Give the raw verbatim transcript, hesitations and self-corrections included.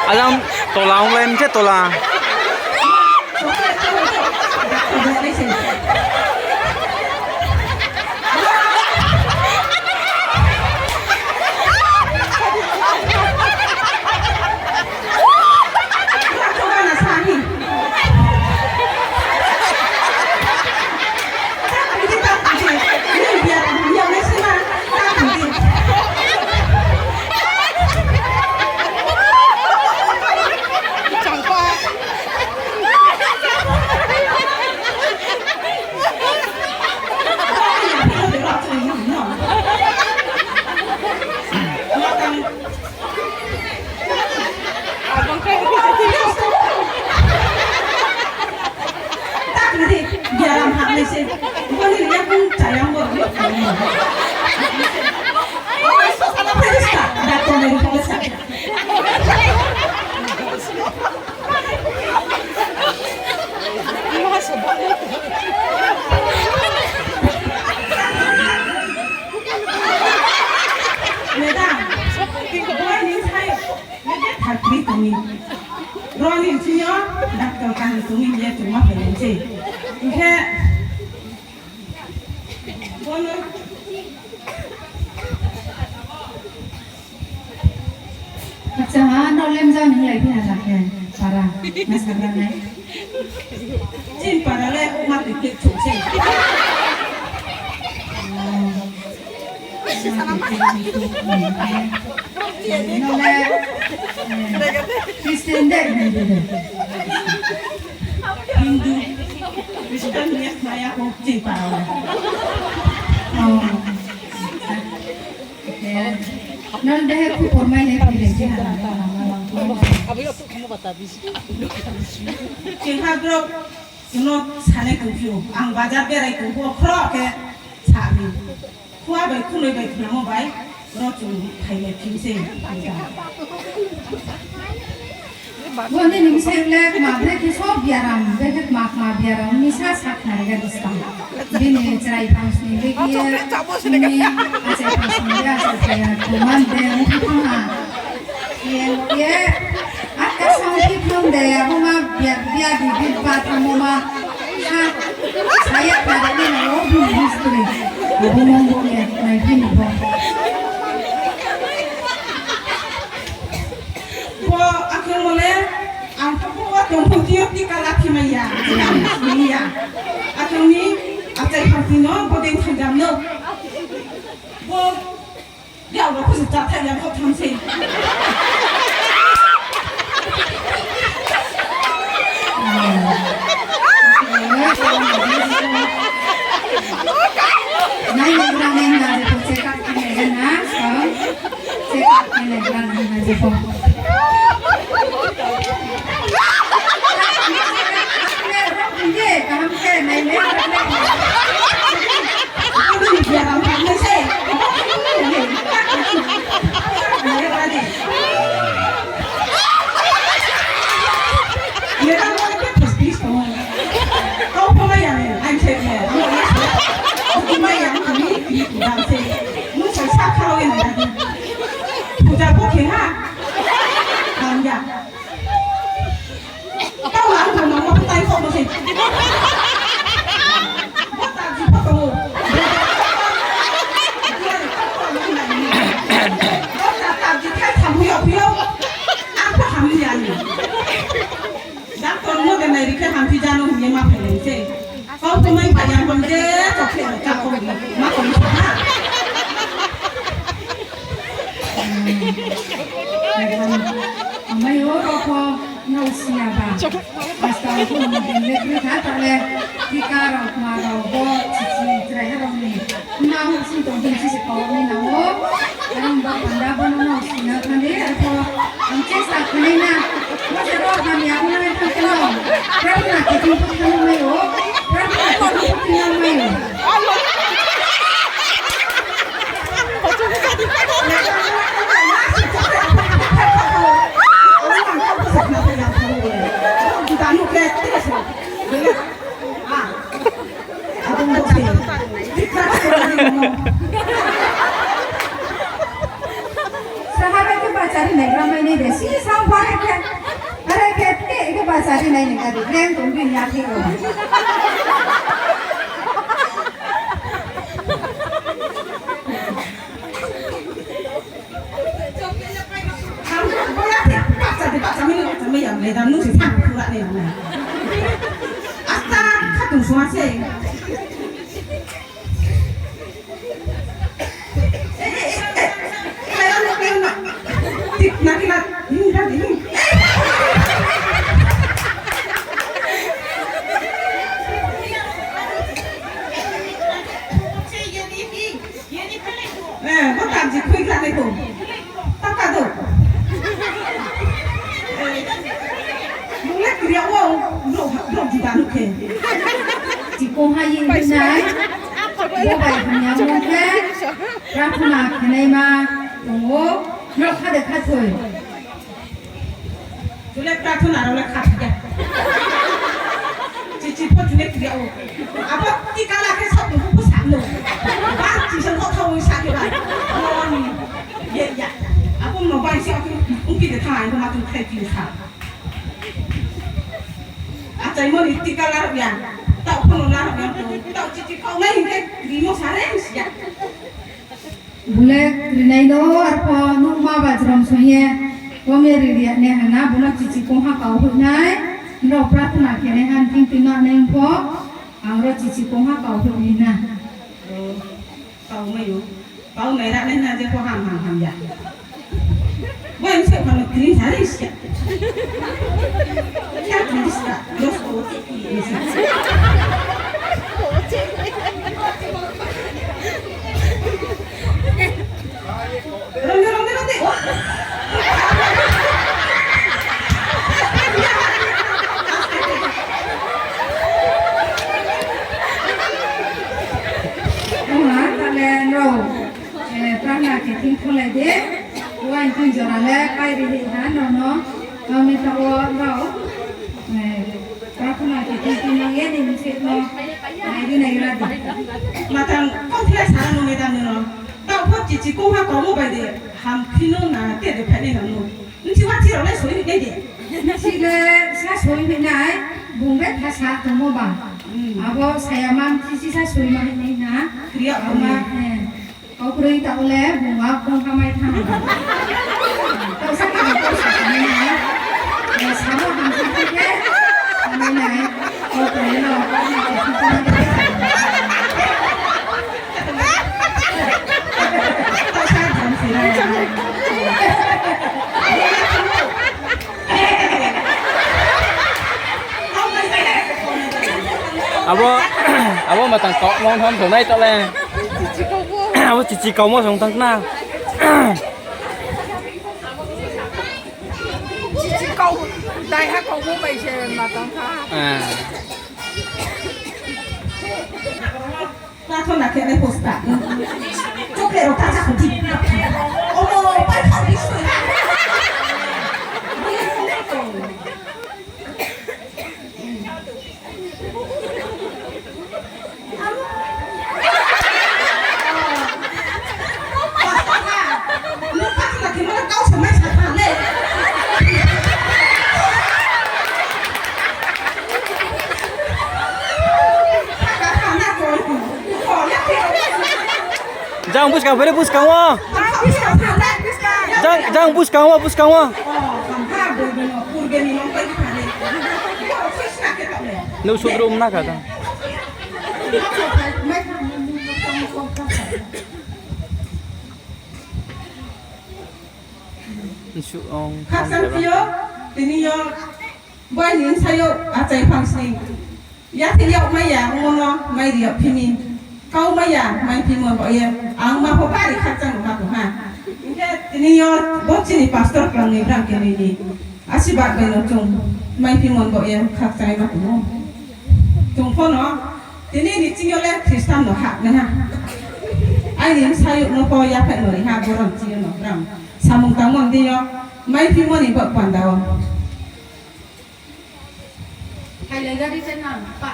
Ajang tola onglai mse tola. Madam, boi ni sai, ye je thakri tong mi. Roni sini yo, doctor kaham tong mi, ye chungma phai nai se. Hing khe, bono Acha, ha, no lemjang hinglai phi ha na khe, para, na sagra nai. Chin para le, ma tui klik thuk se. No le, eh, Christian de, Hindu de. Hindu, Christian ni maya ko chin para le. Oh. Nang dehe khupor mai le philai se ha. Chingha bro, no sane tongphi ou. Ang bazar berai tongphi ou, khro khe sa mi. Khua bai khunoi bai khnamo bai, ro chung phailai phi se. Bo ni nung se le kma bre khe sob biaram, bre khe kma kma biaram ni sa sa khnari ga diskang. Bini chrai phangsni bre khe ye, bini achai phangsni bre achai phai ya, kuman de, ong khe thang ha. Ye, ye, aka song khe thang de, abo ma bia, bia di, di ba thang bo ma. Ha, saya khnari ni na, o bini history. Abo mo bo ye, nai bini bo. Bo akhe mo le, ang pho bo tong pho tiyo ti kala khi mai ya, ti kala khi mai ya. Akhe ni, achai phangsni no, bo dei thangjam no. Bo, ya, bo khusi cha thai ya, bo tham se. Nai, nai, nai, nai, nai, check up khe nai na, so. Check up khe nai na, na, na, jepho. Ye, kaham khe, nai, nai, nai, nai. Ani ni biaram khe nai se. Nai, nai, nai. Ye, nang mo khe phus phis tong. Kau pho mai ya ni, ang se ni. Ang se ni. Ang se ni. Ang se ni. Ang se ni. Ang se ni. Puja pho khe ha. Ang ya. Tau ang tong nang mo pho tai kho mo se. Bo ta ji pho tong. Bo ta ta ji thai tham yo phi yo. Ang pho ham ya ni. Doctor no de nai ri khe hampi jano hing ye ma phai nai se. Kau pho mai phai ya pon je, chok khe chak kho ma kho ni sa ha. Amai o rao pho nrao si ya ba. Hasta pho mo din le kri kha ta le. Tika rao kma rao bo chichi chrai ha rao ni. Nrao si tong din si se kau ni nang o. Arang ba panda bo no nrao si na kha ni. Arpho ang chesta khanai na. Bo se rao kami ang nai thang khe no. Prarthana khe thang khe no mai o. Prarthana khe thang khe no mai o. Sahara ke bachari nai ramai ni de, si sang ba ke. Sa ri nai ni gari, breng tong bini ya thik o. Ang bo ya thik, bakcha di, bakcha mi, bakcha mi ya, le dam nung si sang pura ni nang. Asta khatung sua se. Eh, bo tanji khui kha nai tong. Taka do. Bung le kri ya wo, bro, bro, juda nukhe. Chikong ha ye nai, bo bai hing ya mo khe, prathona khenai ma tong o, no kha de kha thoi. Tule prathona rao le kha thoi ya. Chichi pho tule kri ya wo. Abo tika la khe sa tong pho sa no. Ba chi sa no tha wo sa khe ba. Mo ni. Ye ya. Abo no bai si aku ungki de tha ai ma tu khai ki sa. Achaimo ni tika la ya. Tao pho no la ya. Tao chichi kau nai hing khe rimo sa re si ya. Bung le rinai no arpho nung ma bajrom song ye, bo me ri ri ya ne hana, bung no chichi kong ha kau hoih nai, nrao prathona khe nai han thing tui na nai pho, ang ro chichi kong ha kau hoih nai na. Kau mai o, kau nai ra nai na je pho ham ham ham ya. Bo ang se phano kri sa ri sia. Kya kri sia? Dos ko ti ki ni sa. Ronde, ronde, ronde. Mama, tale no. Eh, prana khe thing kholai de. Uaing thing jora le pai ri hi ha, no, no. No, mi ta wo, no. Eh, prathona khe thing thing nang ye, ni mse no. Nai ri nai ra de. Matang, kau thila sara no, me ta no, no. Tao pho chichi kong ha kau mo bai de. Ham thing no na, te de phai nai no, no. Nchi wa chi rao le soi nai de. Nchi le sa soi nai nai, bung le tha sa tongmo ba. Hmm. Abo saya ma nchi si sa soi ma nai na. Kriya ama, eh. Kau kroi ta le bung wa kong ha mai thang. Tao sa ka kau sa nai na. Eh, sa mo ham sa ke. Nai nai. Kau kroi no. Abo, abo matang kau mo tham thonai ta le. Abo chichi kau mo song tang na. Chichi kau, dai ha kau mo bai se matang kha. Ah. Prathona khe nai posta. Chocolate rao ta cha kho di. Omo, pai kho di. Jang buskang, bere buskang wo. Jang, jang buskang wo, buskang wo. Nuh sudrum na kha ta. Nsuh ong. Khakchang phi yo, tini yo, bai ni bsa yo, achai phang sning. Yathing yag mai ya, ongmo no mai ri yag phi mi. Kau mai ya, mai phi mon bo ye. Ang ma pho bari khakchang ma tong ha. Hing khe tini yo, bo chini pastor klang ni brang khe ni ni. Asibad bai no chung, mai phi mon bo ye, khakchang ma tong ou. Chung pho no, tini ni ching yo le Christian no hah nai ha. Aini bsa yo no pho yaphaih no ri ha, boron ching yo no brang. Samung tangmo di yo, mai phi mo ni bo panda wo. Hai le gari se nang, pa,